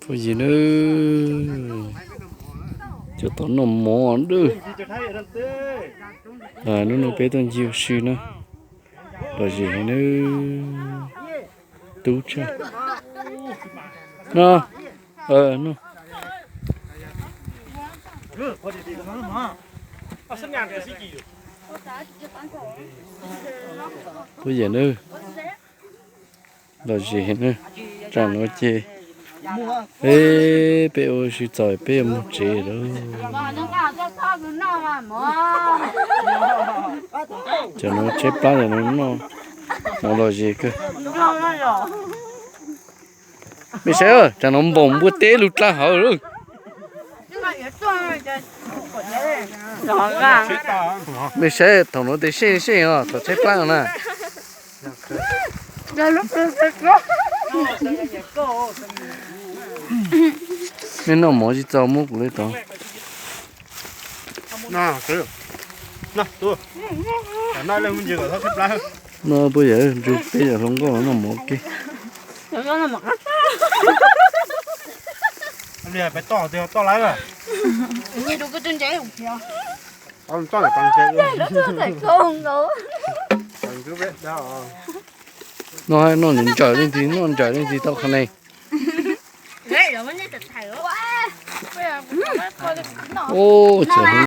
Ua yig na, cov tau noj mov dwb. Hnub no peb tuaj ncig ua si na, lom zem heev na. Tub tshaj no, no. Puab yam na, lom zem na. Tsam no ces peb ua si txog peb yuav mus tsev lawm. Tsam no tshaib plab lawm no, no lom zem kawg. Mej saib, tsam no npaum npua teb lug dlaa hauv lawm. Mej saib thaum no tes sej sej os, thaum tshaib plab na. Mej noj mov tsis txaus muab kuv le tod. No puab yam ntsug peb yam hluas nkauj noj mov ke. Noj noj ntsawm leej twg noj ntsawm leej twg tau qhov ne. Ub, tseem hlub